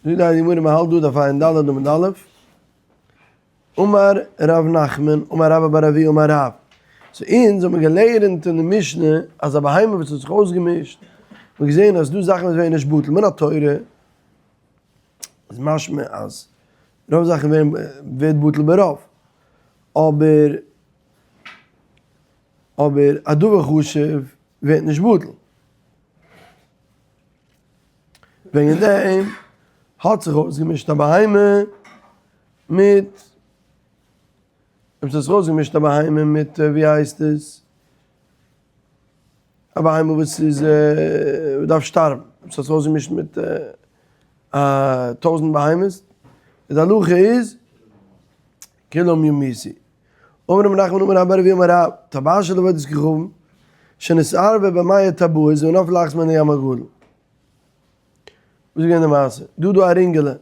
זאגט די הייליגע גמרא מ'האלט דא דף ע"ד עמוד א', אמר ר' נחמן אמר רבה בר אבוה אמר רב, so אונז האבן געלערנט אין די משנה אז א בהמה וואס האט זיך אויסגעמישט, מ'האט געזען אז דא זאכן וואס ווערן נישט בטל מן התורה, איז משמע אז רוב זאכן ווערן ווערט בטל ברוב, אבער אבער א דבר חשוב ווערט נישט בטל. וועגן דעם האט זיך אויסגעמישט א בהמה מיט, אויב ס'האט זיך אויסגעמישט א בהמה מיט ווי הייסט עס, א בהמה וואס איז דארף שטארבן, אויב ס'האט זיך אויסגעמישט מיט א טויזנט בהמות, די הלכה איז כולם ימותו. אמר רב נחמן אמר רבה בר אבוה אמר רב, טבעת של עבודת כוכבים, שנתערבה במאה טבעות ונפלה אחת מהן לים הגדול. וואס איז געווען די מעשה? דא דא א רינגעלע,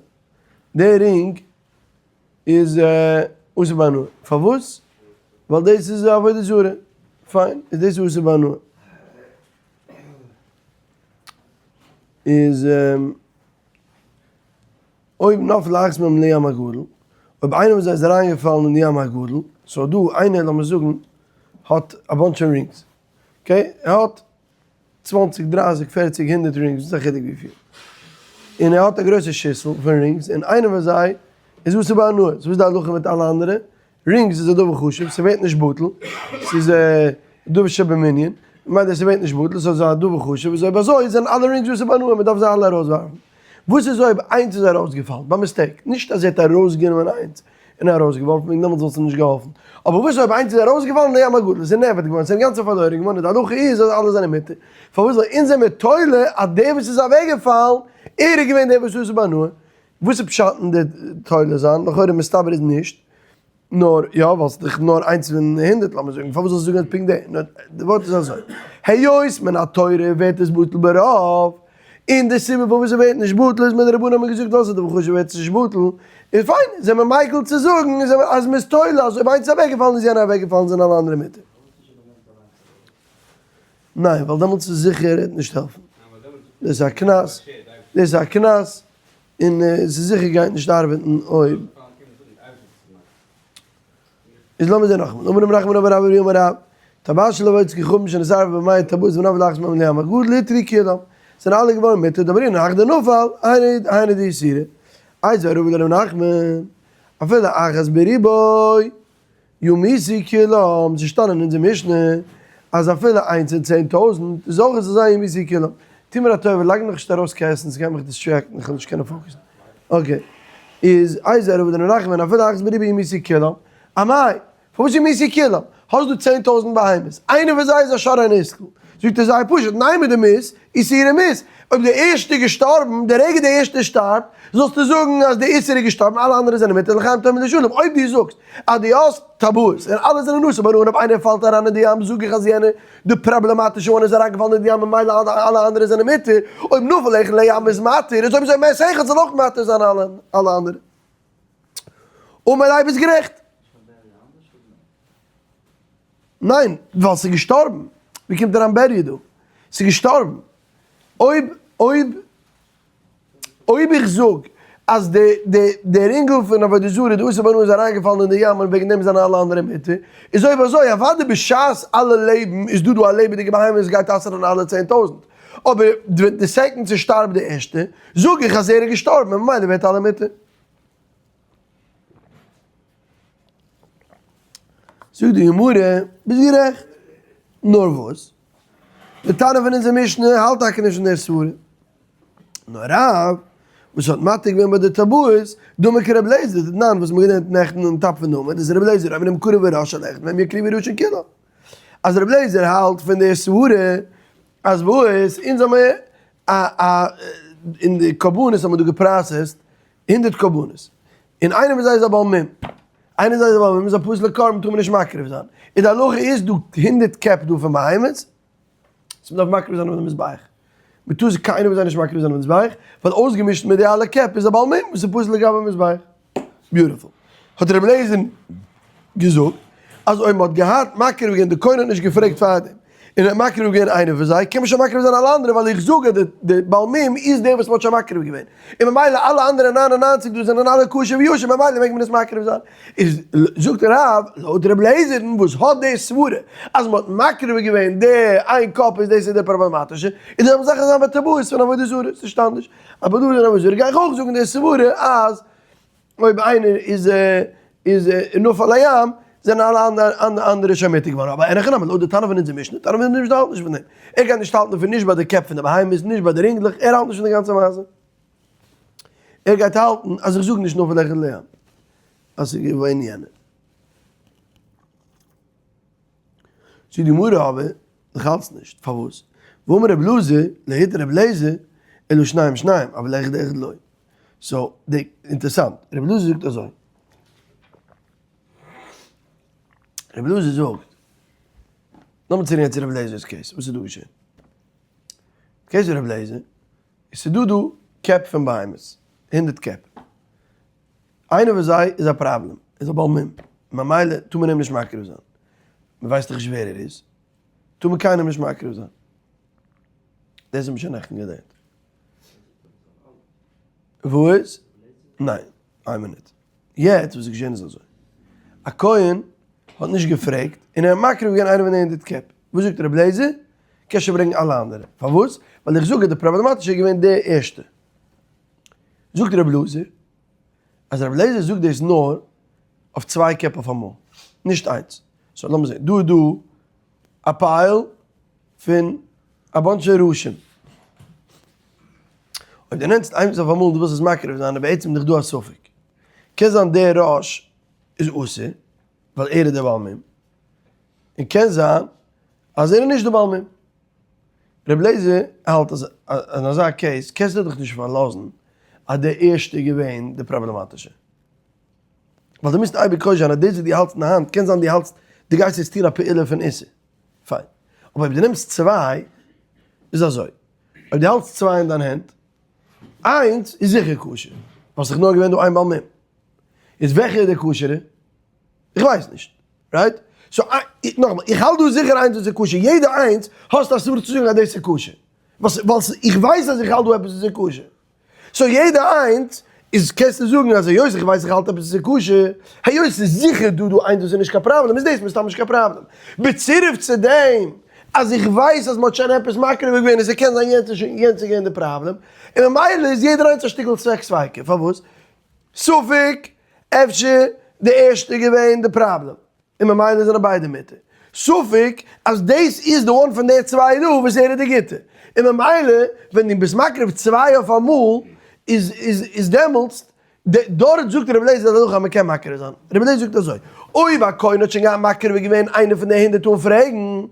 די רינג איז אסור בהנאה, פארוואס? ווייל דאס איז עבודה זרה, פיין, איז דאס אסור בהנאה. איז אויב נפלה אחת מהן לים הגדול, אויב איינער פון זיי איז אריינגעפאלן אין די ים הגדול, so דא איינער לאמיר זאגן האט א bunch פון rings, okay, ער האט צוואנציג דרייסיג פערציג הונדערט rings, וואס איז א חילוק וויפיל, און ער האט א גרויסע שיסל פון rings, און איינער פון זיי איז אסור בהנאה, so וואס איז די הלכה מיט אלע אנדערע? rings איז א דבר חשוב, ס'ווערט נישט בטל, ס'איז דבר שבמנין, ממילא ס'ווערט נישט בטל, ס'איז א דבר חשוב, איז אויב אזוי זענען אלע rings אסור בהנאה, מ'דארף זיי אלע ארויסווארפן. וואס איז אויב איינס איז ארויסגעפאלן ביי mistake? נישט אז ער האט ארויסגענומען איינס און ארויסגעווארפן, וועגן דעמאלטס וואלט עס נישט געהאלפן. אבער וואס איז אויב איינס איז ארויסגעפאלן און ים הגדול איז נאבד געווארן, ס'איז אינגאנצן פארלוירן געווארן, און די הלכה איז אז אלע זענען מותר. פארוואס זאל אונז זעמיר תולה אז דער וואס איז אוועקגעפאלן, ער איז געווען דער וואס איז אסור בהנאה? וואס איז פשט אין די תולה זיין? לכאורה מסתבר איז נישט. נאר יא, ווייל ס'איז דאך נאר איינס פון הונדערט לאמיר זאגן, פארוואס זאלסטו זאגן אז פונקט די? נאר די ווארט איז אזוי, היות מן התורה ווערט עס בטל ברוב, און די סיבה פארוואס ס'ווערט נישט בטל איז מדרבנן האט מען געזאגט ווייל ס'איז דבר חשוב ווערט עס נישט בטל, איז פיין, זעמער מיקל צו זאגן אז מ'איז תולה אז אויב איינס איז אוועקגעפאלן איז יענער אוועקגעפאלן זענען אלע אנדערע מותר. ניין, ווייל דעמאלטס איז זיכער ער וועט נישט העלפן. דאס איז א קנס, דאס איז א קנס. און עס איז זיכער גייט נישט ארבעטן אויב איז לאמיר זען נאכאמאל אמר רב נחמן אמר רב אבהו אמר רב טבעת של עבודת כוכבים שנתערבה במאה טבעות ונפלה אחת מהן לים הגדול הותרו כולן זענען אלע געווארן מותר דאמרינן היכא דנפל היינו דאיסורא איתיביה רבא לרב נחמן אפילו אחת בריבוא ימותו כולם, ס'איז געשטאנען אין אונזער משנה אז אפילו איינס אין 10,000 איז אויך אזא ימותו כולם. טו מיר א טובה לייג נאך נישט ארויס קעסטן ס'גייט מיך distract ן איך וועל נישט קענען focus ן. okay. איז איתיביה רבא לרב נחמן אפילו אחת בריבוא ימותו כולם. אמאי? פארוואס ימותו כולם? האסט דא 10,000 בהמות, איינער פון זיי איז א שור הנסקל. זאגט ער זייער פשוט, נימא דמית, איסורא מית. אויב דער ערשטער איז געשטארבן, די רגע דער ערשטער שטארבט, זאלסטו זאגן אז דער איסור איז געשטארבן, אלע אנדערע זענען מותר, לחיים תאמר לשלום. אויב דו זאגסט אז דו האסט טבעות און אלע זענען אסור בהנאה און אויב איינער פאלט אריין אין די ים זאג איך אז יענער, די פראבלעמאטישע one איז אריינגעפאלן אין די ים ממילא אלע אנדערע זענען מותר, אויב נפל אחד לים איז מתיר, איז אויב אזוי מת אחד זאל אויך מתיר זיין אלע אנדערע. אמר ליה ביסט גערעכט. ניין, ווייל ס'איז געשטארבן. ווי קומט אריין בריה דא? ס'איז געשטארבן. אויב, אויב, אויב איך זאג אז די, די, דער אינגל פון עבודה זרה, די אסור בהנאה איז אריינגעפאלן אין די ים און וועגן דעם זענען אלע אנדערע מותר, איז אויב אזוי אוודאי בשעת אלע לעבן איז דא דא א לעבעדיגע בהמה וואס גייט אסר'ן אלע 10,000. אבער די second ס'שטארבט די ערשטע, זאג איך אז ער איז געשטארבן און ממילא ווערט אלע מותר. זאגט די גמרא, ביסט גערעכט, נאר וואס? די תנא פון אונזער משנה האלט טאקע נישט אין דער סברה. נאר רב, וואס האט מתיר געווען ביי די טבעות, דומה כרבי אליעזר, דתנן וואס מ'האט געלערנט נעכטן אין top פון עמוד, איז רבי אליעזר אומר אם קרב הראש של אחד מהם יקריבו ראשין כולן. אז רבי אליעזר האלט פון דער סברה אז וואס, אונז האמיר א א אין די קרבנות האט מען דא גע process ט הונדערט קרבנות, און איינער פון זיי איז א בעל מום, איינער זיי איז א בעל מום איז א פסול'ע קרבן טאר מען נישט מקריב זיין, און די הלכה איז דא הונדערט קעפ דא פון בהמות, וואס מען דארף מקריב זיין אויף די מזבח, מען טאר זיי קיינער פון זיי נישט מקריב זיין אויף די מזבח, ווייל אויסגעמישט מיט די אלע קעפ איז א בעל מום וואס איז פסול לגבי מזבח. beautiful. האט רבי אליעזר געזאגט אז אויב מען האט געהאט מקריב געווען די כהן האט נישט געפרעגט פארדעם. און ער האט מקריב געווען איינער פון זיי, קען מען שוין מקריב זיין אלע אנדערע, ווייל איך זאג אז די בעל מום איז דער וואס מען האט שוין מקריב געווען, און ממילא אלע אנדערע 99 דא זענען אלע כשר וישר, ממילא מעג מען עס מקריב זיין. איז זאגט רב, לויט ר' לעזער'ן וואס האט די סברה אז מען האט מקריב געווען די איין קאפ איז דאס איז די פראבלעמאטישע, איז די זעלבע זאך איז ביי טבעות פון עבודה זרה, ס'נישט אנדערש. אבער דא איז עבודה זרה גיי איך אויך זאגן די סברה אז אויב איינער איז איז נפל לים זענען אלע אנדערע שוין מותר געווארן, אבער אין הכי נמי לויט די תנא פון אונזער משנה, תנא פון אונזער משנה האלט נישט פון דעם, ער גייט נישט האלטן פון נישט ביי די קעפ פון די בהמות נישט ביי די רינגלעך, ער האלט נישט פון די גאנצע מעשה, ער גייט האלטן אז איך זאג נישט נפל אחד לים אז ס'איז געווען יענער. זאגט די גמרא אבער נאך אלץ נישט, פארוואס? ואמר רבי אלעזר, להתיר רבי אליעזר, אלא שניים שניים, אבל אחד אחד לא. so, די, אינטערסאנט, רבי אלעזר זאגט אזוי. רבי אלעזר זאגט, לאמיר צוריק גיין צו רבי אליעזר'ס case, וואס איז דא געשען? case פון רבי אליעזר, עס איז דא דא קעפ פון בהמות, 100 קעפ. איינער פון זיי איז א פראבלעם, איז א בעל מום, ממילא טאר מען אים נישט מקריב זיין. מען ווייסט דאך נישט ווער ער איז, טאר מען קיינעם נישט מקריב זיין. דאס האט מען שוין נעכטן געלערנט. וואס? ניין, איין מינוט. יעצט וואס איז געשען איז אזוי. א כהן האט נישט געפרעגט און ער האט מקריב געווען איינע פון די 100 קעפ. וואס זאגט רבי אליעזר? קענסט שוין ברענגען אלע אנדערע. פארוואס? ווייל איך זאג אז די פראבלעמאטישע איז געווען די ערשטע. זאגט רבי אלעזר אז רבי אליעזר זאגט דאס נאר אויף צוויי קעפ אויף אמאל, נישט איינס. so לאמיר זען, דא איז דא א pile פון א bunch ראשים. אויב דו נעמסט איינס אויף אמאל און דו ווילסט עס מקריב זיין איז בעצם דאך דא א ספק. קען זיין דער ראש איז אסור ווייל ער איז דער בעל מום, און קען זיין אז ער איז נישט דער בעל מום. רבי אליעזר האלט אז אין אזא case קענסטו דיך נישט פארלאזן אז דער ערשטער איז געווען די פראבלעמאטישע. ווייל דו מוזט אייביג חושש זיין אז דאס וואס דו האלטסט אין די האנט קען זיין דו האלטסט דו גייסט יעצט טון א פעולה פון איסור. פיין. אבער אויב דו נעמסט צוויי איז אזוי. אויב דו האלטסט צוויי אין דיין הענט, איינס איז זיכער כשר, ווייל ס'איז נאר געווען דא איין בעל מום. איז וועלכע איז דער כשר'ער? איך ווייס נישט. right? so נאכאמאל, איך האלט דא זיכער איינס וואס איז כשר, יעדע איינס האסטו א סברא צו זאגן אז דאס איז כשר. ווייל איך ווייס אז איך האלט דא עפעס וואס איז כשר. so יעדע איינס איז קענסטו זאגן אז היות איך ווייס איך האלט עפעס וואס איז כשר, היות ס'איז זיכער דא דא איינס וואס איז נישט קיין פראבלעם איז דאס מסתם נישט קיין פראבלעם. בצירוף צו דעם אז איך ווייס אז מ'האט שוין עפעס מקריב געווען און ס'קען זיין יענץ איז שוין יענץ איז געווען די פראבלעם, און ממילא איז יעדער איינס א שטיקל ספק ספיקא. פארוואס? ספק אפשר די ערשטע איז געווען די פראבלעם און ממילא זענען ביידע מותר. ספק אז דאס איז די one פון די צוויי דא וואס ער איז די גוטע. און ממילא ווען דו ביסט מקריב צוויי אויף אמאל איז איז איז דעמאלטס דארט זאגט רבי אליעזר אז מען קען מקריב זיין. רבי אליעזר זאגט אזוי, אויב א כהן האט שוין געהאט מקריב געווען איינע פון די 100 אן פרעגן,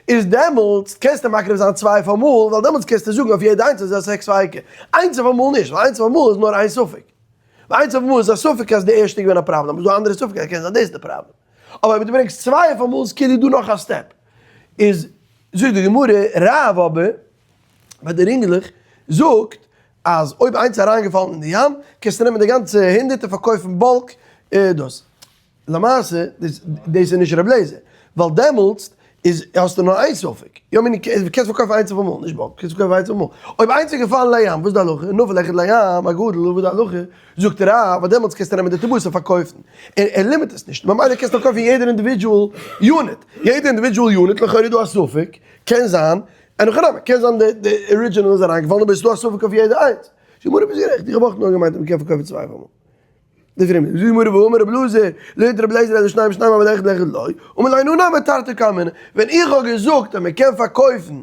איז דעמאלטס קענסטו מקריב זיין צוויי אויף אמאל, ווייל דעמאלטס קענסטו זאגן אויף יעדע איינס אז עס איז א ספק ספיקא. איינס אויף אמאל נישט, ווייל איינס אויף אמאל איז נאר איין ספק. ווייל איינס אויף אמאל איז א ספק אז די ערשטע איז געווען א פראבלעם, איז דא א אנדערע ספק אז קען זיין דאס איז די פראבלעם. אבער אויב דו ברענגסט צוויי אויף אמאל איז כאילו דא נאך א step. איז זאגט די גמרא, רב אבער ביי די רינגלעך זאגט אז אויב איינס איז אריינגעפאלן אין די ים קענסטו נעמען די גאנצע הונדערט און פארקויפן bulk דאס. למעשה דאס איז נישט רב לעזער, ווייל דעמאלטס איז האסטו נאר איין ספק, יא מיין איך קענסט פארקויפן איינס אויף אמאל, נישט bulk, קענסט פארקויפן איינס אויף אמאל, אויב איינס איז געפאלן לים, וואס איז די הלכה? נפל אחד לים, הגדול, וואס איז די הלכה? זאגט רב, אז דעמאלטס קענסטו נעמען די טבעות און פארקויפן, און ער limit עס נישט, ממילא קענסטו פארקויפן יעדער individual unit, יעדער individual unit לכאורה איז דא א ספק, קען זיין, אין הכי נמי, קען זיין די original איז אריינגעפאלן אבער עס איז דא א ספק אויף יעדע איינס, זאגט די גמרא ביסט גערעכט, איך האב אויך נאר געמיינט אז מען קען פארקויפן צוויי אויף אמאל. די פרומע זאגט די גמרא והאמר רבי אלעזר, לערנט רבי אליעזר אלא שניים שניים אבל אחד אחד לא, אמר ליה אנא נמי תרתי קאמינא, ווען איך האב געזאגט אז מען קען פארקויפן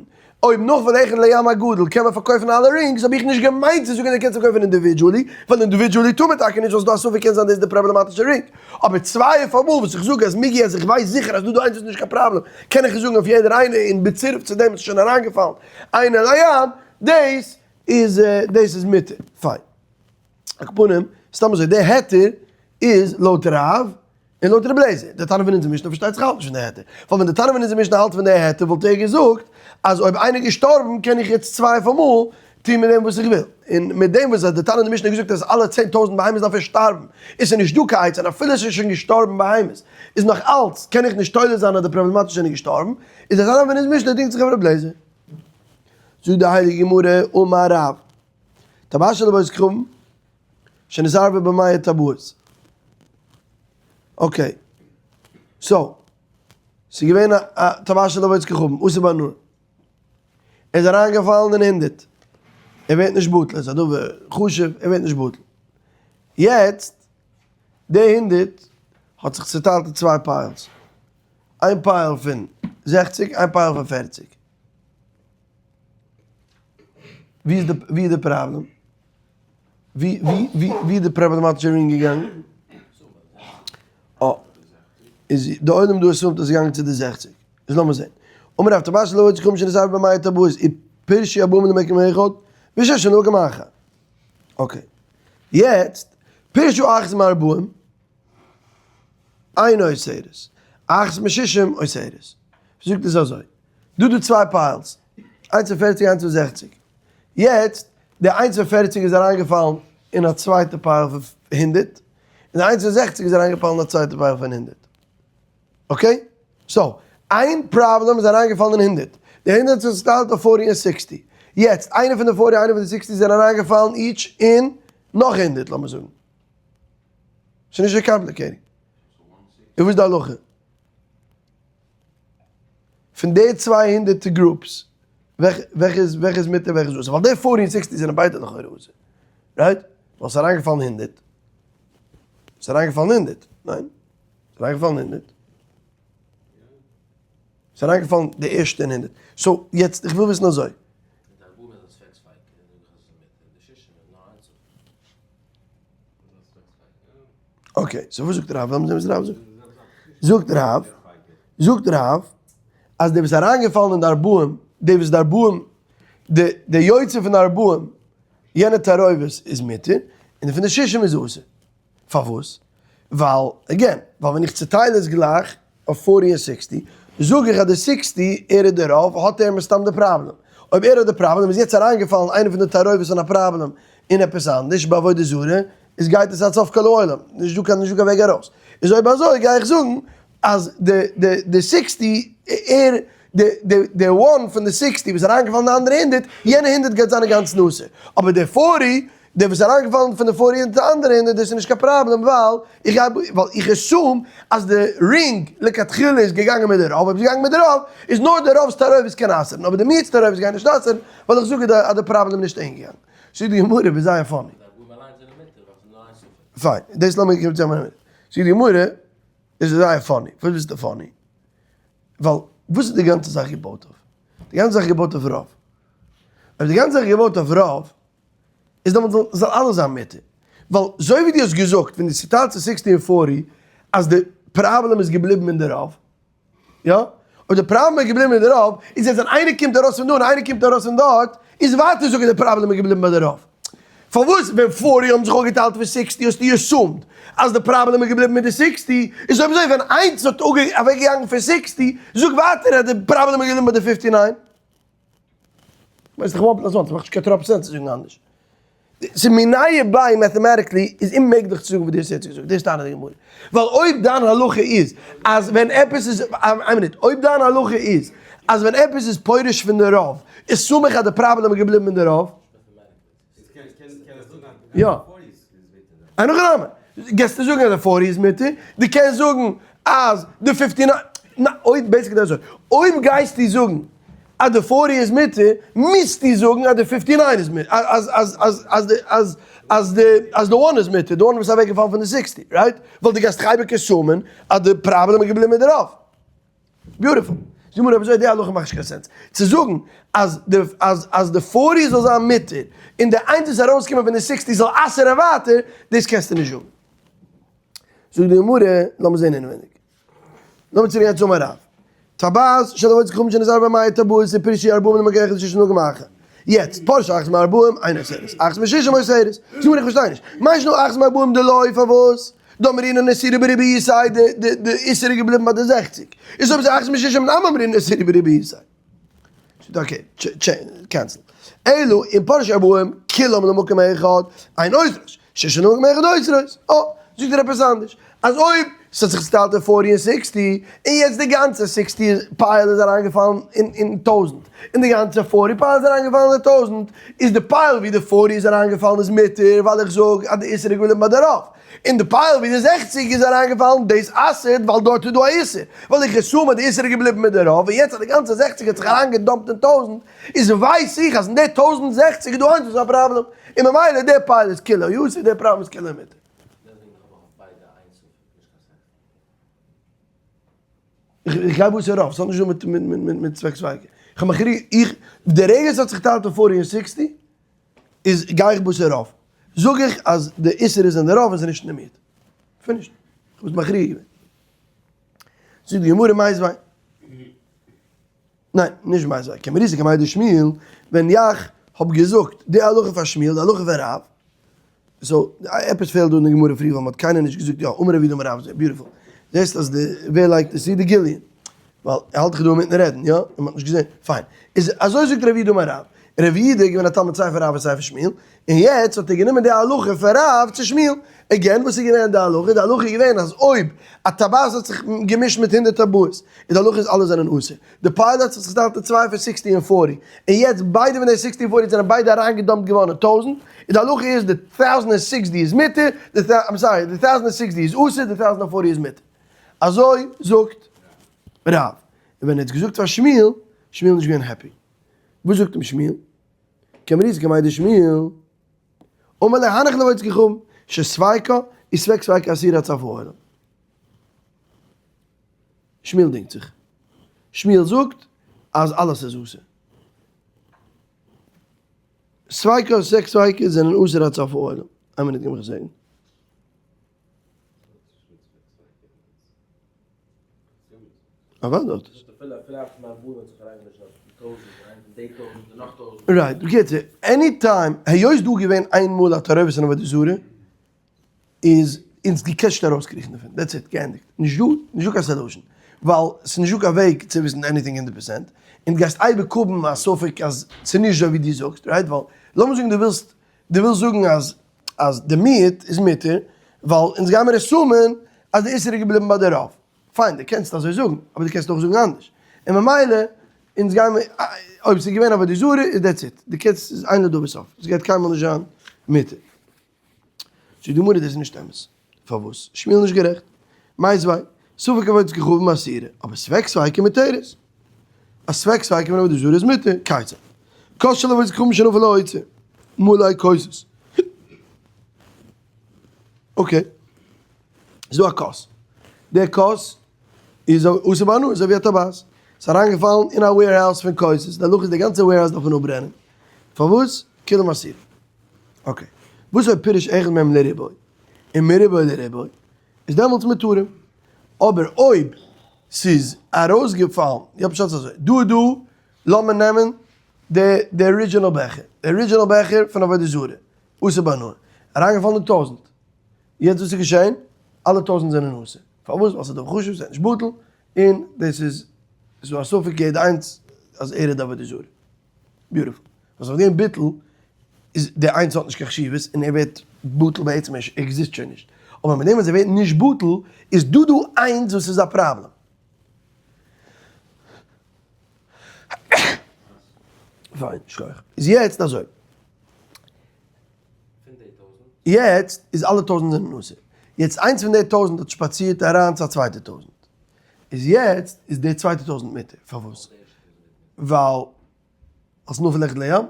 אויב נפל אחד לים הגדול קען מען פארקויפן אלע rings האב איך נישט געמיינט צו זאגן אז דו קענסט פארקויפן individually, ווייל individually טאר מען טאקע נישט ווייל ס'דא א ספק קען זיין דאס איז די פראבלעמאטישע ring, אבער צוויי אויף אמאל וואס איך זאג אז מיגו אז איך ווייס זיכער אז דא דא איינס איז נישט קיין פראבלעם קען איך עס זאגן אויף יעדער איינע און בצירוף צו דעם איז שוין אריינגעפאלן איינע לים דאס איז דאס איז מותר, פיין. על כל פנים, סתם אזוי, דער היתר איז לויט רב און לויט רבי אליעזר. דער תנא פון אונזער משנה פארשטייט זיך האלט נישט פון דער היתר. ווייל ווען דער תנא פון אונזער משנה האלט פון דער היתר וואלט ער געזאגט אז אויב איינער איז געשטארבן קען איך יעצט צוויי אויף אמאל. טון מיט דעם וואס איך וויל. און מיט דעם וואס די תנא אין די משנה האט געזאגט אז אלע 10,000 בהמות דארפן שטארבן, איז ס'איז נישט דא קיין עצה, און אפילו עס איז שוין געשטארבן בהמות, איז נאך אלץ קען איך נישט תולה זיין אז די פראבלעמאטישע זענען געשטארבן, איז די תנא פון אונז משנה דינגט זיך אויף ר' אליעזר. זאגט די הייליגע גמרא, אמר רב, טבעת של בית כרם, שנתערבה במאה טבעות. okay, so, ס'איז געווען א טבעת של בית כרם, אסור בהנאה. ער איז אריינגעפאלן אין 100. ער ווערט נישט בטל, עס איז א דבר חשוב, ער ווערט נישט בטל. יעצט, די 100 האט זיך צוטיילט אין צוויי piles. איין pile פון 60, איין pile פון 40. ווי איז די, ווי איז די פראבלעם? ווי, ווי, ווי, ווי איז די פראבלעמאטישע ring געגאנגען? אה, איז די עולם דא assume ט אז עס איז געגאנגען צו די 60. איז לאמיר זען. אמר רב טבעת של עבודת כוכבים שנתערבה במאה טבעות, ופרשו ארבעים למקום אחד, וששים למקום אחר. okay. יעצט, פרשה אחת מארבעים, אינה אוסרת. אחת משישים אוסרת. זאגט עס אזוי. דא דא צוויי piles. איינס פון 40, איינס פון 60. יעצט, די איינס פון 40 איז אריינגעפאלן אין א צווייטע pile פון 100, און די איינס פון 60 איז אריינגעפאלן אין א צווייטע pile פון 100. okay? so, איין פראבלעם איז אריינגעפאלן אין 100. די 100 איז צוטיילט אויף 40 און 60. יעצט, איינער פון די 40, איינער פון די 60 זענען אריינגעפאלן each אין נאך 100, לאמיר זאגן. ס'איז נישט אזוי complicated. און וואס איז די הלכה? פון די 200 groups, וועלכע איז, וועלכע איז מותר, וועלכע איז אסור? ווייל די 40 און 60 זענען ביידע לכאורה אסור. right? ווייל ס'איז אריינגעפאלן 100. ס'איז אריינגעפאלן 100. ניין? ס'איז אריינגעפאלן 100. ס'איז אריינגעפאלן די ערשטע אין 100. so, יעצט, איך וויל וויסן אזוי. okay, so וואס זאגט רב? לאמיר זען וואס רב זאגט. זאגט רב, זאגט רב, אז דער וואס איז אריינגעפאלן אין די ארבעים, דער וואס די ארבעים, די די יוצא פון די ארבעים, יענע תערובת איז מותר, און די פון די שישים איז אסור. פארוואס? ווייל, again, ווייל ווען איך צוטייל עס גלייך אויף forty און sixty, זאג איך אז די sixty, ער איז די רוב, האט ער מסתם די פראבלעם. אויב ער האט די פראבלעם, איז יעצט אריינגעפאלן איינער פון די תערובות אין א פראבלעם אין עפעס אנדערש, בעבודה זרה, איז גייט עס עד סוף כל העולם, נישט דא קיין נישט דא קיין וועג ארויס. איז אויב אזוי גיי איך זאגן אז די די די sixty, ער, די די די one פון די sixty וואס איז אריינגעפאלן אין די אנדערע 100, יענע 100 גייט זיין אינגאנצן אסור. אבער די forty, דער וואס איז אריינגעפאלן פון די forty אין די אנדערע 100, דאס איז נישט קיין פראבלעם, ווייל איך גיי, ווייל איך assume אז די ring לכתחילה איז געגאנגען מיט די רוב, אויב איז געגאנגען מיט די רוב, איז נאר די רוב'ס תערובת קען אסר'ן, אבער די מיעוט'ס תערובת גייט נישט אסר'ן, ווייל איך זאג אז די פראבלעם איז נישט אינגעגאנגען. זאגט די גמרא, ווי זייער funny. פיין, דאס לאמיר קומען צו א מינוט. זאגט די גמרא, דאס איז זייער funny. פארוואס ביסטו funny? ווייל וואס איז די גאנצע זאך געבויט אויף? די גאנצע זאך איז געבויט אויף רוב. אויב די גאנצע זאך איז געבויט אויף רוב, איז דעמאלט זאל זאל אלעס זיין מותר. ווייל אזוי ווי דו האסט געזאגט ווען דו צוטיילסט צו sixty און forty אז די פראבלעם איז געבליבן אין די רוב, יא? אויב די פראבלעם איז געבליבן אין די רוב, איז יעצט ווען איינער קומט ארויס פון דא און איינער קומט ארויס פון דארט, איז ווייטער זאגן די פראבלעם איז געבליבן ביי די רוב. פארוואס ווען forty האבן זיך אפגעטיילט פון sixty האסטו assumed אז די פראבלעם איז געבליבן מיט די sixty, איז אויב אזוי ווען איינס האט אוועקגעגאנגען פון sixty, זאג ווייטער אז די פראבלעם איז געבליבן ביי די 59. ווייסט איך one plus one, ס'מאכט נישט קיין טראפ sense צו זאגן אנדערש. ס'איז מיניה וביה mathematically איז אוממעגליך צו זאגן וואס דו האסט יעצט געזאגט, דאס טענה'ט די גמרא. ווייל אויב דיין הלכה איז אז ווען עפעס איז, איין מינוט, אויב דיין הלכה איז אז ווען עפעס איז פורש פון די רוב, איז סמוך אז די פראבלעם איז געבליבן אין די רוב. יא. אין הכי נמי. גייסטו זאגן אז די forty איז מותר, דו קענסט זאגן אז די 59, ניין, אויב basically אזוי, אויב גייסטו זאגן אז די forty איז מותר, מוזטו זאגן אז די 59 איז מותר, אז אז אז אז די אז אז די אז די one איז מותר, די one וואס איז אוועקגעפאלן פון די sixty, right? ווייל דו גייסט דאך אייביג assume ען אז די פראבלעם איז געבליבן מיט די רוב. beautiful. זאג מיר אויב אזוי די הלכה מאכט נישט קיין sense. צו זאגן אז די אז אז די forty זאל זיין מותר און די איינס וואס איז ארויסגעקומען פון די sixty זאל אסר'ן ווייטער, דאס קענסטו נישט זאגן. זאגט די גמרא, לאמיר זען אינעווייניג. לאמיר צוריק גיין צום הרב. טבעת של עבודת כוכבים שנתערבה במאה טבעות ופרשו ארבעים למקום אחד ושישים למקום אחר. יעצט, פרשה אחת מארבעים, אינה אוסרת. אחת משישים אוסרת. זאג מיר איך פארשטיי נישט. מאי שנא אחת מארבעים דלא פארוואס? דאמרינן איסורא ברובא איתיה די די די איסור איז געבליבן ביי די זעכציג. איז אויב אזוי אחת משישים נמי אמרינן איסורא ברובא איתיה. okay, cancel. אלא אם פרש ארבעים כולם למקום אחד, אין אוסרות, ששים למקום אחד אוסרות. אה, זאגט ער עפעס אנדערש, אז אויב ס'האט זיך צוטיילט אין forty און sixty, און יעצט די גאנצע sixty pile איז אריינגעפאלן אין טויזענט, און די גאנצע forty pile איז אריינגעפאלן אין טויזענט, איז די pile ווי די forty איז אריינגעפאלן איז מותר, ווייל איך זאג אז די איסור איז געבליבן ביי די רוב. און די pile ווי די זעכציג איז אריינגעפאלן דאס אסר'ט ווייל דארט איז דא א איסור, ווייל איך assume אז די איסור איז געבליבן מיט די רוב, און יעצט אז די גאנצע זעכציג האט זיך אריינגעדאמפט אין טויזענט, איז ווייס איך אז אין די 1060 איז דא איינס וואס איז א פראבלעם, און ממילא די pile איז כולו אסור, די פראבלעם איז כולו מותר. איך גיי בתר רוב, ס'האט נישט דא מיט מיט ספק ספיקא. איך האב מכריע, איך, די רגע ס'האט זיך געטיילט אין forty און sixty, איז גיי איך בתר רוב. זאג איך אז די איסור איז אין די רוב און ס'איז נישט אין די מיעוט. Finished. איך האב עס מכריע געווען. זאגט די גמרא מיתיבי. ניין, נישט מיתיבי. קאמריתא קמיה דשמואל, ווען יאך האב געזאגט די הלכה פאר שמואל, די הלכה פון רב, so, עפעס פעלט דא אין די גמרא פריער ווייל מ'האט קיינער נישט געזאגט יא, אמר רב יהודה אמר רב, beautiful. זעסט אז די, ווער לייגט עס צו? די גיליון. ווייל ער האלט דאך דא אינמיטן רעדן, יא? און מ'האט נישט געזען. פיין. איז אזוי זאגט רב יהודה אמר רב. רב יהודה איז געווען א תלמיד סיי פון רב און סיי פון שמואל, און יעצט האט ער גענומען די הלכה פון רב צו שמואל. Again, וואס איז געווען די הלכה? די הלכה איז געווען אז אויב א טבעת האט זיך געמישט מיט הונדערט טבעות, איז די הלכה איז אלע זענען אסור. די pile האט זיך צוטיילט אין צוויי פון sixty און forty, און יעצט ביידע פון די sixty און forty זענען ביידע אריינגעדאמפט געווארן אין טויזענט, און די הלכה איז די thousand and sixty איז מותר, די I'm sorry, די thousand and sixty איז אסור, די thousand and forty איז מותר. אזוי זאגט רב. און ווען ער האט געזאגט פאר שמואל, שמואל איז נישט געווען happy. וואס זאגט אים שמואל? קאמריתא קמיה דשמואל, אמר ליה הנח לעבודת כוכבים, שספיקא איז ספק ספיקא אסירא עד סוף העולם. שמואל דינגט זיך. שמואל זאגט אז אלעס איז אסור. ספיקא און ספק ספיקא זענען אסור עד סוף העולם. איין מינוט גיב מיך א second. אוודאי האט עס. Right, בקיצור, any time, היות דא געווען איין מאל א תערובת אין עבודה זרה, איז אונז געקעשט ארויסקריכן דערפון, that's it, געענדיגט. נישט דא, נישט דא קיין solution. ווייל ס'איז נישט דא קיין וועג צו וויסן anything הונדערט פראצענט, און דו גייסט אייביג האבן א ספק אז ס'איז נישט אזוי ווי דו זאגסט, right? ווייל לאמיר זאגן דו ווילסט, דו ווילסט זאגן אז אז די מיעוט איז מותר, ווייל אונז גיימיר assume ען אז די איסור איז געבליבן ביי די רוב. פיין, דו קענסט אזוי זאגן, אבער דו קענסט אויך זאגן אנדערש. און ממילא, אונז גיימיר, אויב ס'איז געווען עבודה זרה איז that's it. דו קענסט, ס'איז אין לדבר סוף. ס'גייט קיינמאל נישט זיין מותר. זאגט די גמרא דאס איז נישט אמת. פארוואס? שמואל נישט גערעכט. מיתיבי, ספק עבודת כוכבים אסירה, אבער ספק ספיקא מותרת. א ספק ספיקא פון עבודה זרה איז מותר. כיצד? כוס של עבודת כוכבים שנפל לאוצר, מלא כוסות. Okay. איז דא א כוס. דער כוס איז אסור בהנאה, אזוי ווי א טבעת. ס'איז אריינגעפאלן אין א warehouse פון כוסות. די הלכה איז די גאנצע warehouse דארף מען אפברענען. פארוואס? כולם אסור. Okay. וואס אויב פירש אחד מהם לרובו, און מרובו לרובו, איז דעמאלטס מותרים. אבער אויב ס'איז ארויסגעפאלן, יא פשט איז אזוי, דא איז דא, לאמיר נעמען די די original בעכער, די original בעכער פון עבודה זרה, אסור בהנאה, אריינגעפאלן אין טויזנט, יעצט וואס איז געשען? אלע טויזנט זענען אסור. פארוואס? ווייל ס'איז דאך חשוב, ס'איז נישט בטל, און דאס איז, ס'איז דא א ספק יעדע איינס אז ער איז די עבודה זרה. Beautiful. וואס אויף דעם ביטול איז דער איינס האט נישט קיין חשיבות און ער ווערט בטל בעצם ער עקזיסט שוין נישט. אבער מיט דעם וואס ער ווערט נישט בטל איז דא דא איינס וואס איז א פראבלעם. פיין, שכוח. איז יעצט אזוי. יעצט איז אלע טויזנט זענען אסור. יעצט איינס פון די טויזנט האט שפאצירט אריין צו א צווייטע טויזנט. איז יעצט איז די צווייטע טויזנט מותר. פארוואס? ווייל אלס נפל אחד לים?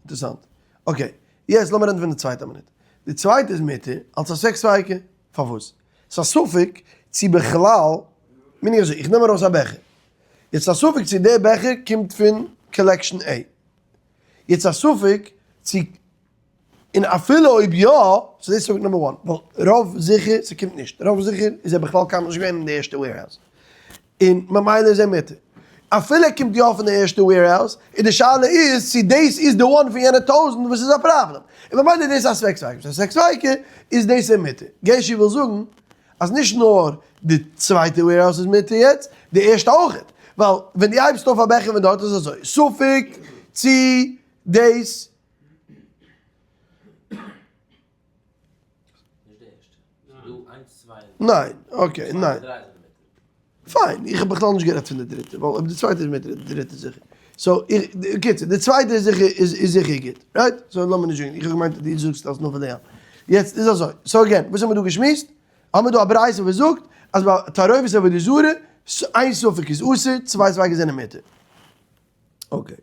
אינטערעסאנט. Okay, יעצט לאמיר רעדן פון די צווייטע מינוט. די צווייטע איז מותר אלס א ספק ספיקא. פארוואס? ס'איז א ספק צו בכלל, מיין איך אזוי, איך נעם ארויס א בעכער. יעצט א ספק צו דער בעכער קומט פון collection A. יעצט א ספק צו, און אפילו אויב יא, ס'איז דאס ספק number one, ווייל רוב זיכער ס'קומט נישט, רוב זיכער איז ער בכלל קיינמאל נישט געווען אין די ערשטע warehouse, און ממילא איז ער מותר. אפילו ער קומט יא פון די ערשטע warehouse, און די שאלה איז צו דאס איז די one פון יענע טויזנט וואס איז א פראבלעם, און ממילא איז דאס א ספק ספיקא, ס'איז א ספק ספיקא איז דאס ער מותר. געשי וויל זאגן אז נישט נאר די צווייטע warehouse איז מותר יעצט, די ערשטע אויכעט, ווייל ווען דו הייבסט אויף א בעכער פון דארט איז אזוי, ספק צו. דאס. ניין, okay, ניין. פיין, איך האב בכלל נישט גערעדט פון די דריטע, ווייל אויב די צווייטע איז מותר איז די דריטע זיכער. so, איך, קיצור, די צווייטע איז זיכער, איז זיכער גוט, right? so לאמיר נישט זאגן, איך האב געמיינט אז דו זאגסט אז נאר פאר די ים. יעצט איז אזוי, so again, וואס האמיר דא געשמועסט? האמיר דא א ברייתא וואס זאגט אז ביי תערובת עבודה זרה, איין ספק איז אסור, צוויי ספיקות זענען מותר. okay.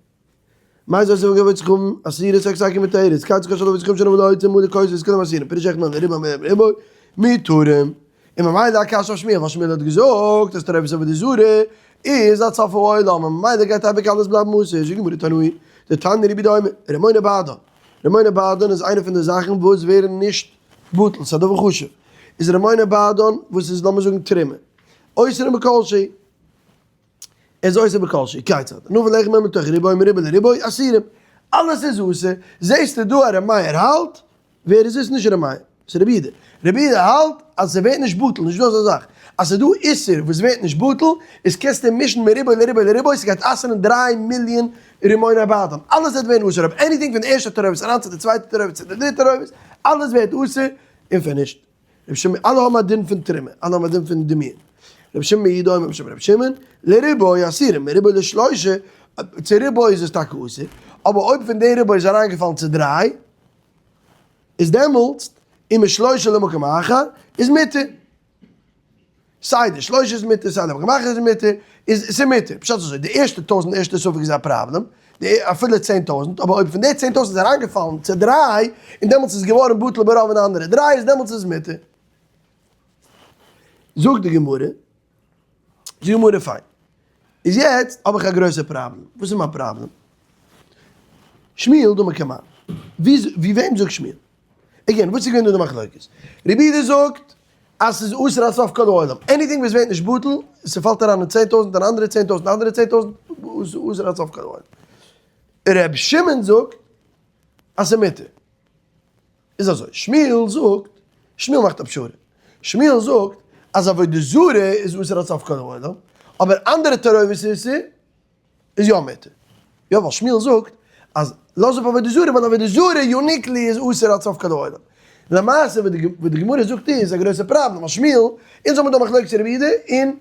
מאי זאל זאגן וועט זיך האבן אסירה סעקס אקער מיט תירוץ קייט זיך שלום זיך שלום לא יצא מול קויז איז כולם אסירים פירוש איך נאר ריבא מ ריבא מיטורם און ממילא א קשיא אויף שמואל ווייל שמואל האט געזאגט אז תערובת עבודה זרה איז עד סוף העולם און ממילא גייט אייביג אלעס בלייבן אסור זאגט די גמרא תנאי דתניא רבי יהודה אומר רימוני בעדן רימוני בעדן איז איינע פון די זאכן וואס ווערן נישט בטל ס'איז א דבר חשוב איז רימוני בעדן וואס איז לאמיר זאגן תרומה אוסרים בכל שהוא איז אוסר בכל שהוא, כיצד? נפל אחד מהם לתוך רובו ומרובו לרובו אסורים. אלעס איז אסור, זעסטו דא אז ר' מאיר האלט, ווער איז עס? נישט ר' מאיר, ס'איז רבי יהודה. רבי יהודה האלט אז ס'ווערט נישט בטל, נישט דא אזא זאך אז ס'איז דא איסור וואס ווערט נישט בטל, איז קענסטו מישן מרובו לרובו לרובו, ס'גייט אסר'ן דריי מיליאן רימוני בעדן, אלעס וועט ווערן אסור, אויב anything פון די ערשטע תערובת אריין צו די צווייטע תערובת צו די דריטע תערובת, אלעס ווערט אסור און finished. רבי שמעון, אלע האבן א דין פון תרומה, אלע האבן א דין פון דמיון. רבי שמעון בן יהודה אומר בשם רבי שמעון, לרובו אסורים, מרובו לשלושה, צו רובו איז עס טאקע אסור, אבער אויב פון די רובו איז אריינגעפאלן צו דריי, איז דעמאלטס, ומשלושה למקום אחר, איז מותר. סיי די שלושה איז מותר, סיי די מקום אחר איז מותר, איז ס'איז מותר. פשט איז אזוי, די ערשטע טויזנט ערשטע ספק איז א פראבלעם, די אפילו 10,000, אבער אויב פון די 10,000 איז אריינגעפאלן צו דריי, און דעמאלטס איז געווארן בטל ברוב אין אנדערע דריי, איז דעמאלטס איז מותר. זאגט די גמרא, זאגט די גמרא פיין. איז יעצט האב איך א גרויסע פראבלעם. וואס איז מיין פראבלעם? שמואל דאמר כמאן. ווי וועם זאגט שמואל? again, וואס איז געווען דא די מחלוקת? רבי יהודה זאגט אז ס'איז אסור עד סוף כל העולם. anything וואס ווערט נישט בטל, ס'פאלט אריין אין 10,000 און אנדערע 10,000 אנדערע 10,000, אסור עד סוף כל העולם. ר' שמעון זאגט אז ס'איז מותר. איז אזוי, שמואל זאגט, שמואל מאכט א פשרה. שמואל זאגט אז עבודה זרה איז אסור עד סוף כל העולם, אבער אנדערע תערובות איז איז יא מותר. יא ווייל שמואל זאגט אז לאז אפ עבודה זרה ווייל עבודה זרה uniquely איז אסור עד סוף כל העולם. למעשה וואס די גמרא זאגט איז א גרויסע פראבלעם ווייל שמואל, אונז האבן דא מחלוקת רבי יהודה און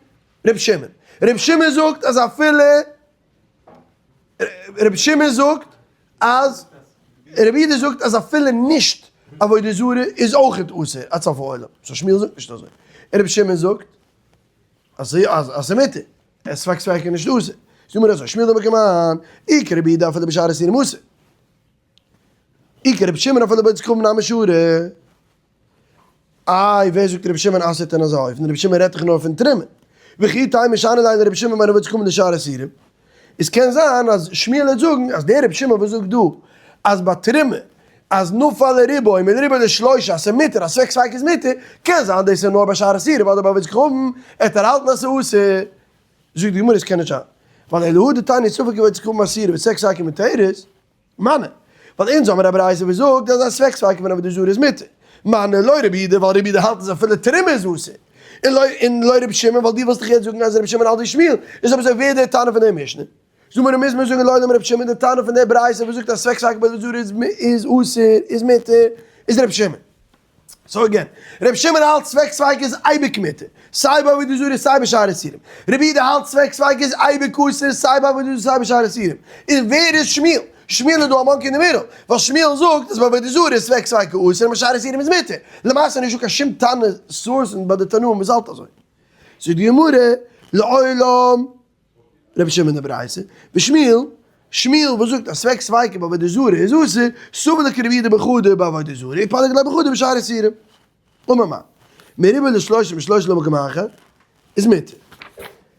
רבי שמעון. רבי שמעון זאגט אז אפילו רבי שמעון זאגט אז רבי יהודה זאגט אז אפילו נישט עבודה זרה איז אויכעט אסור עד סוף העולם. so שמואל זאגט נישט אזוי. רבי שמעון זאגט אז ס'איז מותר. עס פאקט ספק איז נישט אסור. זאג מיר אזוי, שמואל דאמר כמאן, אי כרבי יהודה אפילו בשאר איסורים אסור. אי כרבי שמעון אפילו בעוד סכום נמי שרי. איי ווער זאגט רבי שמעון אסר'ט אין אזא אופן, רבי שמעון רעדט דאך נאר פון תרומה. וכי תימא שאני ליה לרבי שמעון בין עבודת כוכבים לשאר איסורים. עס קען זיין אז שמואל וועט זאגן אז דער רבי שמעון וואס זאגט דא אז ביי תרומה אז נפל לרובו ומרובו לשלושה אז ס'איז מותר אז ספק ספיקא איז מותר, קען זיין דאס איז נאר ביי שאר איסורים אדער ביי עבודת כוכבים, ער האט ערהאלטן אז ס'איז אסור. זאגט די גמרא עס קען נישט זיין, ווייל אלא הא דתניא ספק עבודת כוכבים אסורה וספק ספיקא מותרת, מני, ווייל אונז האמיר א ברייתא וואס זאגט אז א ספק ספיקא פון עבודה זרה איז מותר, מני לא רבי יהודה ווייל רבי יהודה האלט אז אפילו תרומה איז אסור, און לא און לא רבי שמעון ווייל דו ווילסט דאך יעצט זאגן אז רבי שמעון האלט ווי שמואל, איז אויב אזוי ווער איז דער תנא פון דער משנה? זאג מיר מוז מען זאגן לעולם רבי שמעון דער תנא פון דער ברייתא וואס זאגט אז ספק ספיקא בעבודה זרה איז איז אסור איז מותר איז רבי שמעון. so again, רבי שמעון האלט ספק ספיקא איז אייביג מותר, סיי ביי עבודה זרה סיי בשאר איסורים. רבי יהודה האלט ספק ספיקא איז אייביג אסור סיי ביי עבודה זרה סיי בשאר איסורים. און ווער איז שמואל? שמואל איז דא א monkey אין די middle, ווייל שמואל זאגט אז ביי עבודה זרה איז ספק ספיקא אסור און בשאר איסורים איז מותר. למעשה איז נישטא קיין שום תנא source ביי די תנאים וואס האלט אזוי. זאגט די גמרא, לעולם רבי שמעון דברייתא, ושמואל, שמואל וואס זאגט אז ספק ספיקא בעבודה זרה איז אסור, סבר לה כרבי יהודה בחדא בעבודה זרה, ופליג עליה בחדא בשאר איסורים. אמר מר. מרובו לשלושה משלושה למקום אחר, איז מותר.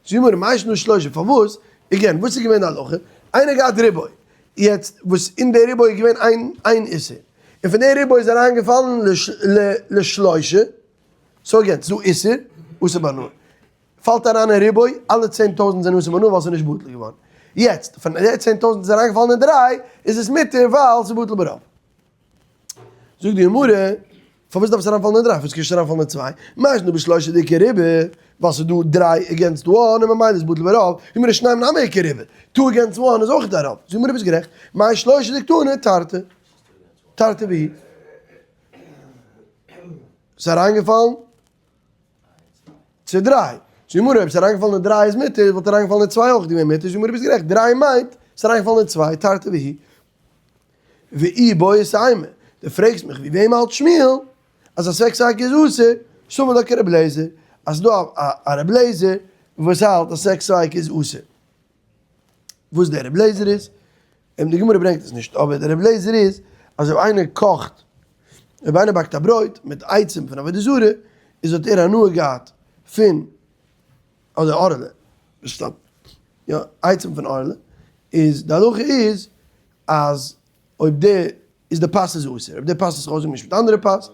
זאגט די גמרא, מאי שנא שלושה, פארוואס? again, וואס איז געווען די הלכה? איינער געהאט ריבוי, יעצט וואס אין די ריבוי איז געווען איין איין איסור, און פון די ריבוי איז אריין געפאלן לשלושה, so again, ס'איז דא איסור, אסור בהנאה. פאלט אריין אין ריבוי, אלע 10,000 זענען אסור בהנאה ווייל ס'איז נישט בטל געווארן. יעצט, פון די 10,000 איז אריינגעפאלן אין דריי, איז עס מותר ווייל ס'איז בטל ברוב. זאגט די גמרא, פארוואס דארף עס אריינפאלן אין דריי? פארוואס קען נישט אריינפאלן אין צוויי? מאי שנא בשלושה דאיכא ריבוי? ווייל ס'איז דא דריי against one און ממילא איז בטל ברוב, זאג מיר שנים נמי איכא רובא, two against one איז אויך א רוב, זאג מיר ביסט גערעכט, מאי שלושה דקתני תרתי, תרתי ווי? ס'איז אריינגעפאלן צו דריי, זאג מיר אויב ס'איז אריינגעפאלן אין דריי איז מותר, וואלט אריינגעפאלן אין צוויי אויך געווען מותר, זאג מיר ביסט גערעכט, דריי מיינט ס'איז אריינגעפאלן אין צוויי, תרתי והיא. ואיבעית אימא, דו פרעגסט מיך ווי וועם האלט שמואל אז א ספק ספיקא איז אסור, סבר לה כרבי אליעזר, אז ס'דא א רבי אליעזר וואס האלט אז ספק ספיקא איז אסור. וואס דער רבי אליעזר איז, און די גמרא ברענגט עס נישט, אבער דער רבי אליעזר איז אז אויב איינער קאכט, אויב איינער באקט א ברויט מיט עצים פון עבודה זרה, איז האט ער הנאה געהאט פון אדער ערלה, סתם, יא, עצים פון ערלה, איז די הלכה איז אז אויב די איז די פת איז אסור, אויב די פת איז אויסגעמישט מיט אנדערע פת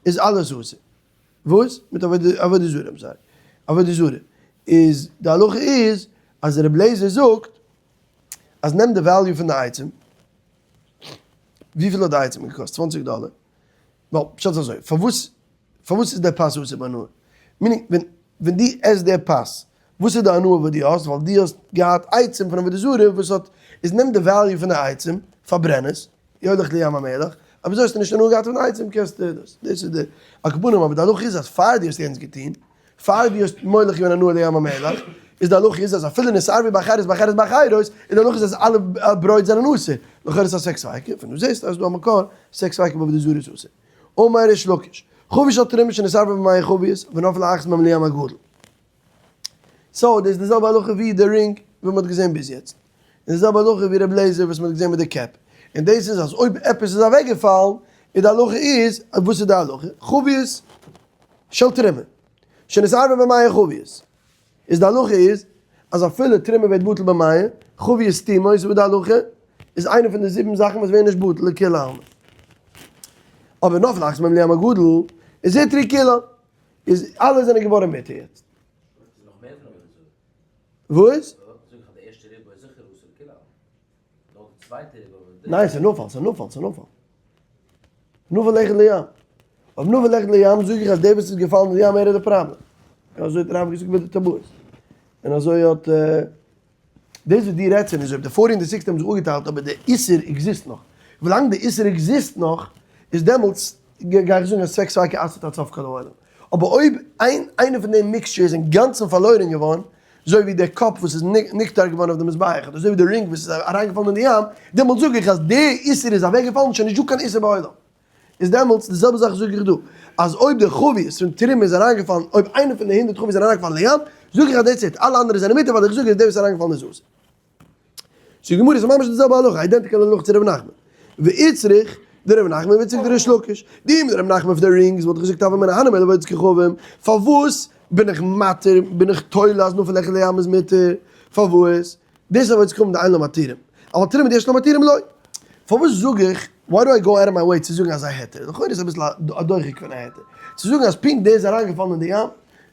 איז אלעס אסור. וואס? מיט עבודה זרה, I'm sorry. עבודה זרה. איז די הלכה איז אז רבי אליעזר זאגט אז נעם די value פון די עצים, וויפיל האט די עצים געקאסט? 20 דאלער. ווייל פשט איז אזוי, פארוואס פארוואס איז דער פת אסור בהנאה? meaning ווען ווען דו עסט דער פת, וואס איז די הנאה וואס דו האסט? ווייל דו האסט געהאט עצים פון עבודה זרה וואס האט, איז נעם די value פון די עצים, פארברען עס, יוליך לים המלח, אבער אזוי האסטו נישט הנאה געהאט פון די עצים קענסטו דאס, דאס איז די על כל פנים, אבער די הלכה איז אז פאר דו האסט יענץ געטון, פאר דו האסט מוליך געווען הנאה לים המלח, איז די הלכה איז אז אפילו נתערבו באחרות באחרות באחרות, איז די הלכה איז אז אלע ברויט זענען אסור, לכאורה איז א ספק ספיקא, פון דא זעסטו אז ס'דא א מקור ספק ספיקא בעבודה זרה איז אסור. אמר ריש לקיש, חבית של תרומה שנתערבה במאה חביות ונפלה אחת מהן לים הגדול. so דאס איז די זעלבע הלכה ווי די ring וואס מ'האט געזען ביז יעצט. און די זעלבע הלכה ווי ר' לעזער וואס מ'האט געזען מיט די קעפ. און דאס איז אז אויב עפעס איז אוועקגעפאלן, איז די הלכה איז, וואס איז די הלכה? חביות של תרומה שנתערבה במאה חביות. איז די הלכה איז אז אפילו תרומה ווערט בטל במאה, חביות סתומות איז וואס די הלכה איז איינע פון די זיבן זאכן וואס ווערן נישט בטל לכולי עלמא. אבער נפלה אחת מהן לים הגדול איז הותרו כולן. איז אלע זענען געווארן מותר יעצט. וואס? ניין ס'איז נפל, ס'איז נפל, ס'איז נפל. נפל אחד לים. אויב נפל אחד לים זאג איך אז דער וואס איז געפאלן אין ים ער איז די פראבלעם. אזוי האט רב געזאגט ביי די טבעות. און אזוי האט דאס וואס דו רעדסט פון איז אויב די forty און די sixty האבן זיך אפגעטיילט אבער די איסור exist נאך. ווילאנג די איסור exist נאך איז דעמאלטס גיי איך זאגן אז ספק ספיקא אסר'ט עד סוף כל העולם. אבער אויב איין איינע פון די mixture איז אינגאנצן פארלוירן געווארן, אזוי ווי דער קאפ וואס איז נקטר געווארן אויף די מזבח, אדער אזוי ווי די ring וואס איז אריינגעפאלן אין די ים, דעמאלטס זאג איך אז די איסור איז אוועקגעפאלן, שוין נישטא קיין איסור בעולם. איז דעמאלטס די זעלבע זאך זאג איך דא, אז אויב די חבית פון תרומה איז אריינגעפאלן, אויב איינע פון די 100 חביות זענען אריינגעפאלן אין ים, זאג איך אז that's it, אלע אנדערע זענען מותר ווייל איך זאג אז דער וואס איז אריינגעפאלן איז אסור. זאגט די גמרא, ס'איז ממש די זעלבע הלכה, identical הלכה צו ר' נחמן. ואיצטריך דר' נחמן ואיצטריך דריש לקיש. דאי מדר' נחמן אויף די rings וואלט איך געזאגט הוה אמינא הני מילי בעובד כוכבים, פארוואס בין איך מתיר, בין איך תולה אז נפל אחד לים איז מותר, פארוואס? דאס איז עבודת כוכבים דאין לה מתירים, אבל תרומה דיש לה מתירים לא. פארוואס זאג איך, why do I go out of my way צו זאגן אזא היתר? לכאורה איז אביסל א דוחק פון א היתר. צו זאגן אז פונקט דער איז אריינגעפאלן אין די ים,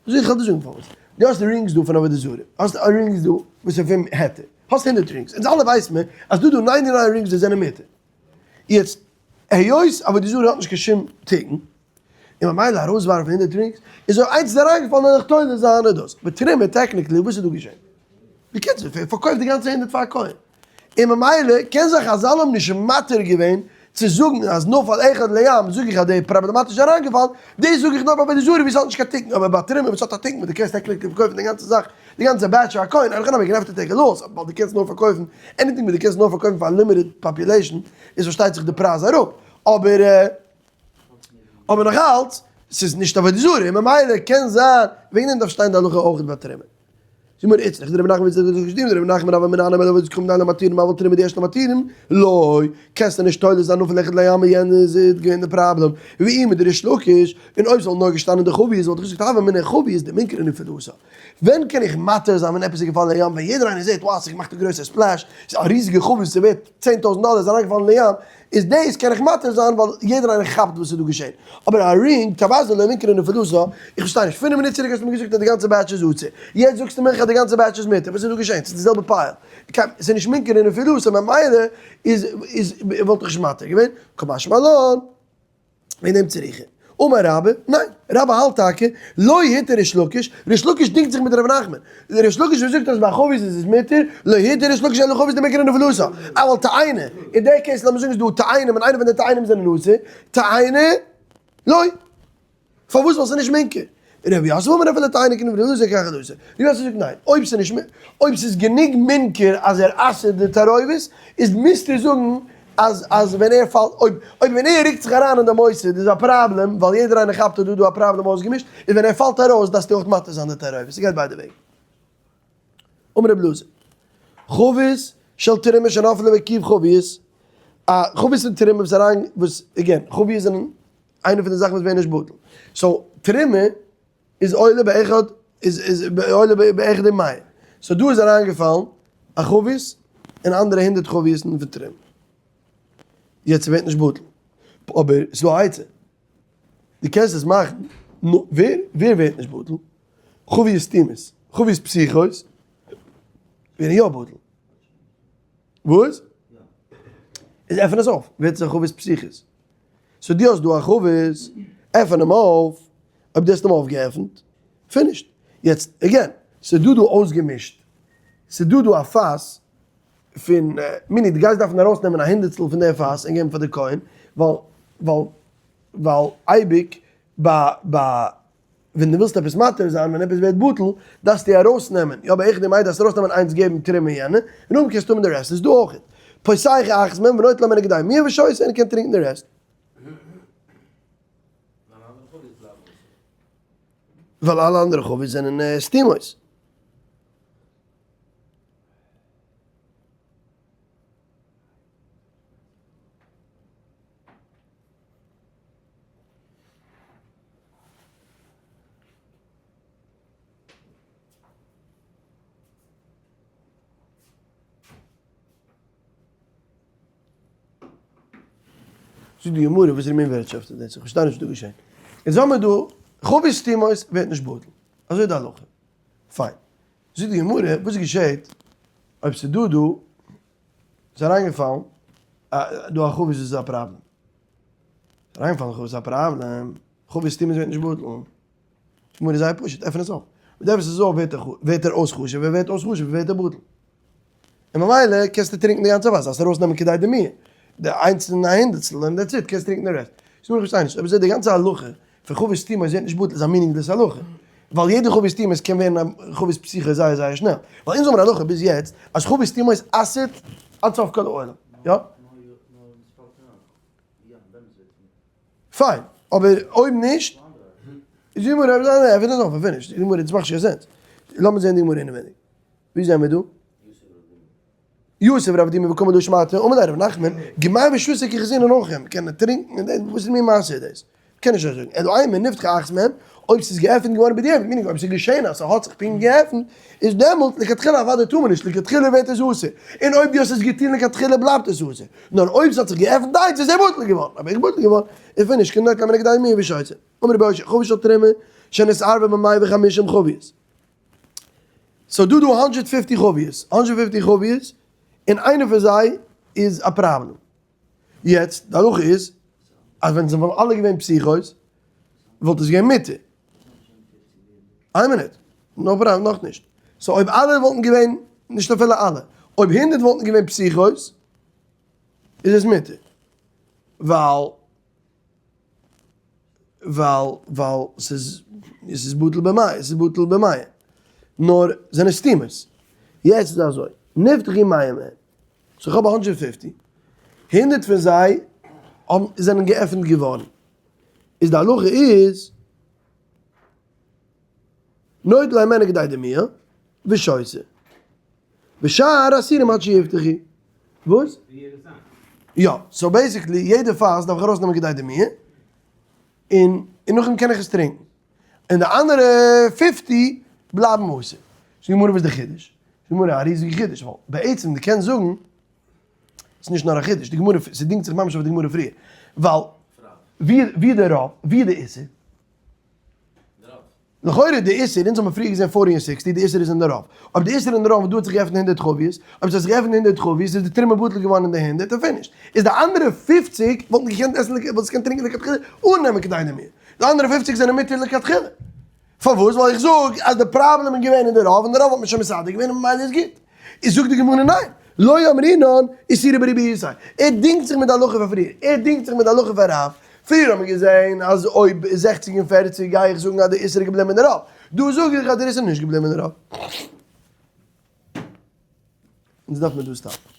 זאג איך, כ'וועל דיר זאגן פארוואס. דו האסט rings דא פון עבודה זרה, האסט rings דא וואס איז פון היתר, האסט 100 rings, אונז אלע ווייסן מיר אז דא דא 99 rings וואס זענען מותר. יעצט, היות עבודה זרה האט נישט קיין שום תיקון, און ממילא ארויסווארפן 100 rings, איז אויב איינס איז אריינגעפאלן וועל איך תולה זיין און דאס. אבער תרומה technically, וואס איז דא געשען? בקיצור, פארקויפט די גאנצע 100 פאר א כהן. און ממילא קען זיין חזל האבן נישט מתיר געווען צו זאגן אז נפל אחד לים זאג איך אז די פראבלעמאטיש איז אריינגעפאלן, דאס זאג איך נאר ביי עבודה זרה ווי עס האט נישט קיין תיקון, אבער ביי תרומה וואס האט א תיקון וואס דו קענסט technically פארקויפן די גאנצע זאך, די גאנצע batch פאר א כהן, אין הכי נמי גענעפט טעג לאס, ווייל דו קענסט נאר פארקויפן anything וואס דו קענסט נאר פארקויפן פאר א limited population איז פארשטייט זיך די פרייז אראפ, אבער אבער נאכאלץ ס'איז נישט עבודה זרה און ממילא קען זיין וועגן דעם דארף שטיין די הלכה אויך ביי תרומה. זאג מיר איצט, דרבי נחמן איצט זאגט נישט דרבי נחמן הוה אמינא הני מילי בעובד כוכבים דאין להם מתירים אבל תרומה דיש לה מתירים לא, קענסטו נישט תולה זיין נפל אחד לים יענע איז געווען די פראבלעם, ואי מדריש לקיש, און אויב ס'וואלט נאר געשטאנען די חביות וואלט איך געזאגט הוה אמינא חביות דמינכרא נפילתה. ווען קען איך מתיר זיין ווען עפעס איז געפאלן אין ים ווען יעדער איינער זעט wow ס'האט געמאכט א גרויסע splash, ס'איז א ריזיגע חבית ס'ווערט 10,000 דאלער איז אריינגעפאלן אין ים, איז דאס קען איך מתיר זיין ווייל יעדער איינער כאפט וואס איז דא געשען. אבער א ring, טבעת דלא מינכרא נפילתה, איך פארשטיי נישט, פינף מינוט צוריק האסטו מיר געזאגט אז די גאנצע batch איז אסור, יעצט זאגסטו מיר אז די גאנצע batch איז מותר, וואס איז דא געשען? ס'איז די זעלבע pile. ס'איז נישט מינכרא נפילתה, ממילא איז איז וואלט איך נישט מתיר געווען, קא משמע לן. וועגן דעם צריכא. אמר רבה, ניין, רבה האלט טאקע, לא התיר ריש לקיש, ריש לקיש דינגט זיך מיט ר' נחמן, ריש לקיש וואס זאגט אז ביי חבית איז עס מותר, לא התיר ריש לקיש אלא חבית דמעיקרא נבלתה, אבל תאנה, אין די case לאמיר זאגן איז דא תאנים און איינע פון די תאנים זענען אסור, תאנה, לא. פארוואס ווייל ס'איז נישט מינקר? רב יוסף אמר אפילו תאנה כנבלתה כך אסור. רב יוסף זאגט ניין, אויב ס'איז נישט אויב ס'איז גענוג מינקר אז ער אסר'ט די תערובת, איז מוזטו זאגן אז אז ווען ער פאלט אויב אויב ווען ער רוקט זיך אריין אין די מוסד איז א פראבלעם ווייל יעדער איינער כאפט אז דא איז דא א פראבלעם אויסגעמישט, איז ווען ער פאלט ארויס דארפסטו אויך מתיר זיין די תערובת, ס'גייט ביידע וועגן. אמר רבי אלעזר, חבית של תרומה שנפלה בקוף חביות, א חבית פון תרומה וואס אריין וואס again חביות זענען איינע פון די זאכן וואס ווערן נישט בטל, so תרומה איז עולה באחד איז איז עולה באחד ומאה, so דא איז אריינגעפאלן א חבית און אנדערע הונדערט חביות'ן פון תרומה, יעצט ס'ווערט נישט בטל, אבער ס'איז דא א עצה, דו קענסט עס מאכן, נו ווער ווער ווערט נישט בטל? חביות סתומות, חביות פתוחות ווערן יא בטל. וואס? איז עפען עס אויף, ווערט עס א חבית פתוחות. so דו האסט דא א חבית, עפען אים אויף, אויב דו האסט אים אויפגעעפנט, finished. יעצט, again, ס'איז דא דא אויסגעמישט, ס'איז דא דא א פאס פון מיני, דו גייסט דארפן ארויסנעמען א הונדערטסטל פון די פאס און געבן פאר די כהן, ווייל, ווייל, ווייל אייביג ביי, ביי, ווען דו ווילסט עפעס מתיר זיין, ווען עפעס ווערט בטל, דארפסטו ארויסנעמען, יא בערך די מיידל דארפסטו ארויסנעמען איינס געבן תרומה יענע, און נאכדעם קענסטו האבן די רעסט, איז דא אויך. פותח אחת מהן ונוטל הימנה כדי מיהא ושותה און קען טרינקן די רעסט. ווייל אלע אנדערע חביות זענען סתומות. זאגט די גמרא וואס איז מין ווערטשאפט איז דאס? איך פארשטיי נישט וואס דא געשען. אונז האמיר דא חביות סתומות ווערט נישט בטל. אזוי איז די הלכה. פיין. זאגט די גמרא וואס געשעט אויב ס'איז דא דא איז אריינגעפאלן דא א חבית איז א פראבלעם. אריינגעפאלן חבית איז א פראבלעם. חביות סתומות ווערט נישט בטל. גמרא איז זייער פשוט, עפן עס אויף. ווען דו עפנסט עס אויף ווערט ער ווערט ער אויס חשוב, ווען ווערט אויס חשוב ווערט ער בטל. און ממילא קענסטו טרינקן די גאנצע וואסער, זאלסט ארויסנעמען כדי די מיה, די איינס און א הונדערטסטל און that's it, קענסט טרינקן די רעסט. ס'איז נאר איך פארשטיי נישט, אויב אזוי די גאנצע הלכה פון חבית סתומות ווערט נישט בטל איז א meaningless הלכה. ווייל יעדע חבית סתומות קען ווערן א חבית פתוחה זייער זייער שנעל. ווייל אונז האבן א הלכה ביז יעצט אז חבית סתומות אסר'ט עד סוף כל העולם. יא? פיין, אבער אויב נישט, איז די גמרא, עפענט עס אויף, finish, די גמרא, דאס מאכט נישט קיין sense. לאמיר זען די גמרא אינעווייניג. ווי זעמיר דא? יתיב רב דימי וקאמר להא שמעתא, אמר ליה רב נחמן, גמר ושתה כי חזינן אורחא, מ'קען טרינקן און דאס, וואס איז מין מעשה איז דאס? מ'קען נישט אזוי זאגן, אלא אימא נפתחה אחת מהן, אויב ס'איז געעפנט געווארן בדיעבד, meaning אויב ס'איז געשען אז ס'האט זיך פונקט געעפנט, איז דעמאלט לכתחילה אוודאי טאר מען נישט, לכתחילה ווערט עס אסור, און אויב דו האסט עס געטון לכתחילה בלייבט עס אסור, נאר אויב ס'האט זיך געעפנט איינס איז ער בטל געווארן, אבער איך בטל געווארן, איז finish, כנוטל הימנה כדי מיהא ושותה. אמר רבי אושעיא, חבית של תרומה, שנתערבה במאה וחמישים חביות. so דא דא הונדרעט fifty חביות, הונדרעט fifty חביות, און איינע פון זיי איז א פראבלעם. יעצט, די הלכה איז, אז ווען זיי וואלטן אלע געווען פתוחות, וואלט עס געווען מותר. איין מינוט, no problem, נאכנישט. so אויב אלע וואלטן געווען, נישט אפילו אלע, אויב הונדערט וואלטן געווען פתוחות, איז עס מותר. ווייל ווייל ווייל ס'איז עס איז בטל במאה, עס איז בטל במאה. נאר זענען סתומות. יעצט איז אזוי, נפתחו מאה מהן, so כ'האב א הונדרעט fifty, הונדערט פון זיי האבן זענען געעפנט געווארן. איז די הלכה איז, נוטל הימנה כדי דמיהא, ושותה. ושאר אסורים עד שיפתחו. וואס? יא, so basically יעדע פאס דארף איך ארויסנעמען כדי דמיהא, און און נאכדעם קען איך עס טרינקען. און די אנדערע fifty בלייבן אסור. זאגט די גמרא וואס איז די חידוש? זאגט די גמרא א ריזיגע חידוש, ווייל בעצם דו קענסט זאגן, ס'איז נישט נאר א חידוש, די גמרא, ס'דינגט זיך ממש אויף די גמרא פריער, ווייל ווי ווי די רוב, ווי די איסור? לכאורה די איסור, אונז האבן פריער געזען forty און sixty, די איסור איז אין די רוב. אויב די איסור אין די רוב און דא האט זיך געעפנט 100 חביות, אויב ס'האט זיך געעפנט 100 חביות איז די תרומה בטל געווארן אין די 100 און finished. איז די אנדערע 50 וואלטן געקענט עסן וואלט עס געקענט טרינקען לכתחילה אן נעמען כדי די מיר. די אנדערע 50 זענען מותר לכתחילה. פארוואס? ווייל איך זאג אז די פראבלעם איז געווען אין די רוב און די רוב האט מען שוין מסדר געווען און ממילא איז גוט. איז זאגט די גמרא ניין, לא אמרינן איסורא בריבויתיה. ער דינגט זיך מיט די הלכה פון פריער, ער דינגט זיך מיט די הלכה פון רב, פריער האט מען געזען אז אויב 60 און 40 גיי איך זאגן אז די איסור איז געבליבן אין די רוב, דא זאג איך אז די איסור איז נישט געבליבן אין די רוב. אונז דארף מען דא stop ן.